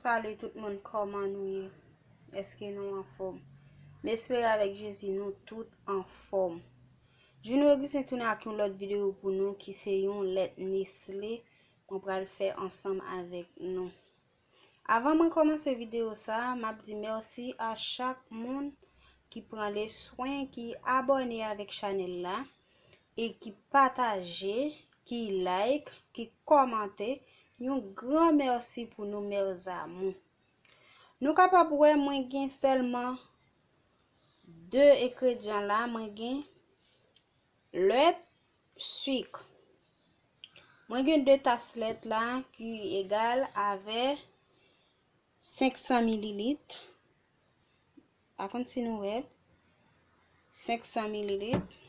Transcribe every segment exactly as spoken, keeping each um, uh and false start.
Salut tout moun, kòman nou ye? Èske nou anfòm? M espere avèk Jezi nou tout anfòm. Junior Augustin tounen ak yon lòt videyo pou nou ki se yon lèt Nestlé mwen pral fè ansanm avèk nou. Avan mwen kòmanse videyo sa a, m ap di mèsi a chak moun ki pran le swen, ki abòne avèk chanèl la, e ki pataje, ki like, ki kòmante. Yon gran mèsi pou nou, mes amours. Nou kapab wè mwen gen sèlman de engredyan la, mwen gen lèt, sik. Mwen gen de tas lèt la ki egal avè senk san mililit. Pa konn si nou wè. Senk san mililit.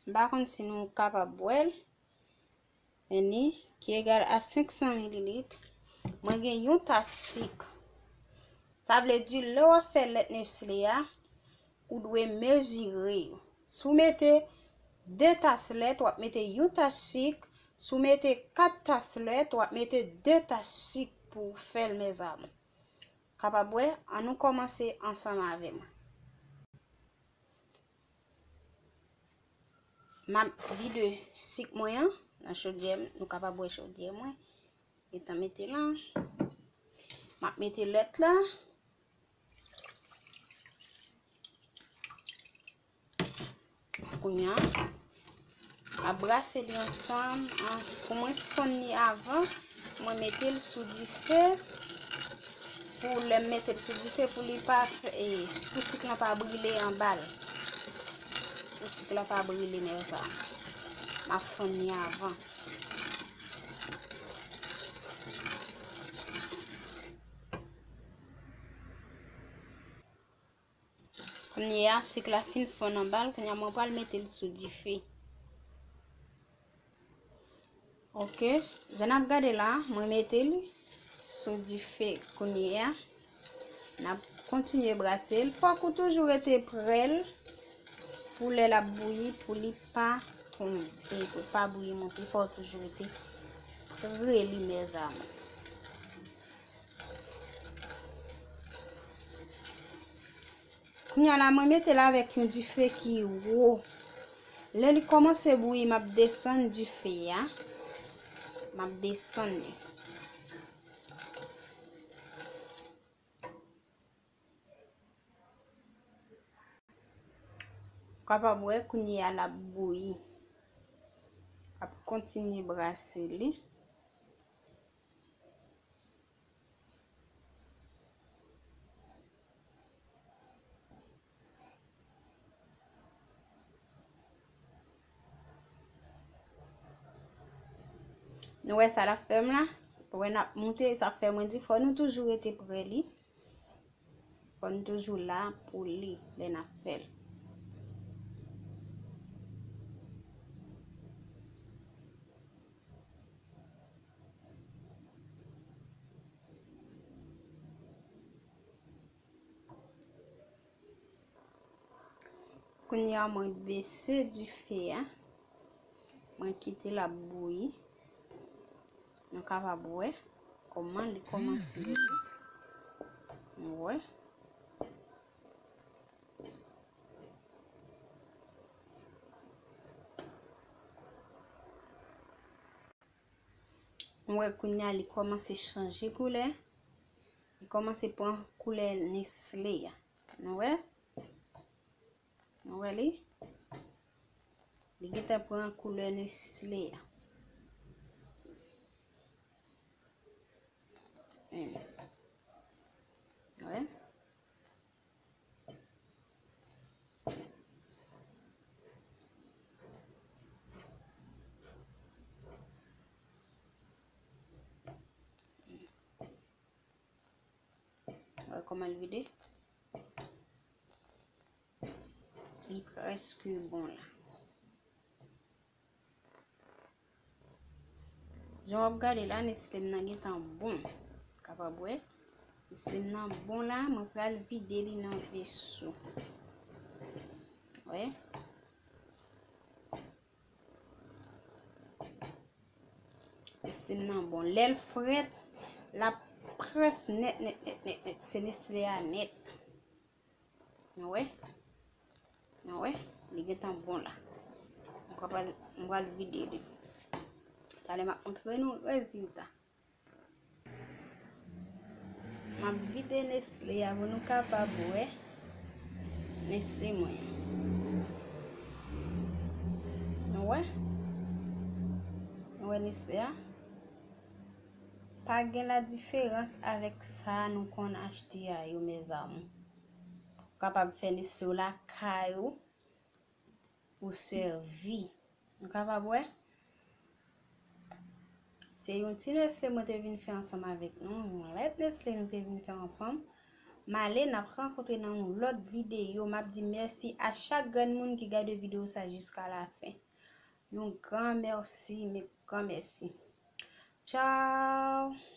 M pa konn si nou kapab wè l. Men li, ki egal a senk san mililit. Mwen gen yon tas sik. Sa vle di, lè w ap fè lèt Nestlé a, ou dwe mezire yo. Si w mete de tas lèt, w ap mete yon tas sik. Si w mete kat tas lèt, w ap mete de tas sik pou w fè l, mes amours. Kapab wè, ann nou kòmanse ansanm avè mwen. M ap vide sik mwen an nan chodyè m. Nou kapab wè chodyè mwen. Gentan mete la. M ap mete lèt la. Kounye a, m ap brase li ansanm, an, pou mwen fonn li avan mwen mete l sou dife. Pou lè m mete l sou dife, pou li pa, e, pou sik lan pa brile anba l. Pou sik lan pa brile, mes amours. M ap fonn li avan. Kounye a, sik la fin fonn anba l, kounye a mwen pral mete l sou dife. Ok, jan n ap gade la, mwen mete l sou dife kounye a. N ap kontinye brase l. Fòk ou toujou rete pre l pou lè l ap bouyi, pou li pa tonbe, pou li pa bouyi monte. Fò w toujou rete pre li, mes amours. Kounye a la, mwen mete l avèk yon dife ki wo. Lè li kòmanse bouyi, m ap desann dife a. M ap desann li. Kapab wè kounye a l ap bouyi. Ap kontinye brase li. Nou wè sa l ap fè m la? Wè n ap moute, sa fè mwen di fò nou toujou rete pre li. Fò n toujou la pou li lè n ap fè l. Kounye a, mwen bese dife a. Mwen kite l ap bouyi. Nou kapab wè kòman li kòmanse bouyi. Nou wè. Nou wè kounye a li kòmanse chanje koulè. Li kòmanse pran koulè Nestlé a. Nou wè? Nou wè li? Li gentan pran koulè Nestlé a. Wè? Kòman l vide? Li prèske bon la. Jan w ap gade la, Nestlé m nan gentan bon. Kapab wè. Nestlé m nan bon la, mwen pral vide li nan veso. Wè. Nestlé m nan bon. Lè l frèt, l ap près nèt, nèt, nèt, nèt, nèt. Se Nestlé a nèt. Nou wè? Nou wè? Li gentan bon la. Mwen pral, mwen pral vide li. Talè m ap montre nou rezilta. M ap vide Nestlé a pou nou kapab wè Nestlé mwen. Nou wè? Nou wè Nestlé a? Pa gen la diferans avèk sa nou konn achte a yo, mes amours. Ou kapab fè Nestlé w lakay ou pou sèvi. Nou kapab wè? Se yon ti Nestlé mwen te vin fè ansanm avèk nou, yon lèt Nestlé nou te vin fè ansanm. M ale, n ap rankontre nan yon lòt videyo. M ap di mèsi a chak grenn moun ki gade videyo sa jiska la fen. Yon gran mèsi, men gran mèsi. Tchao!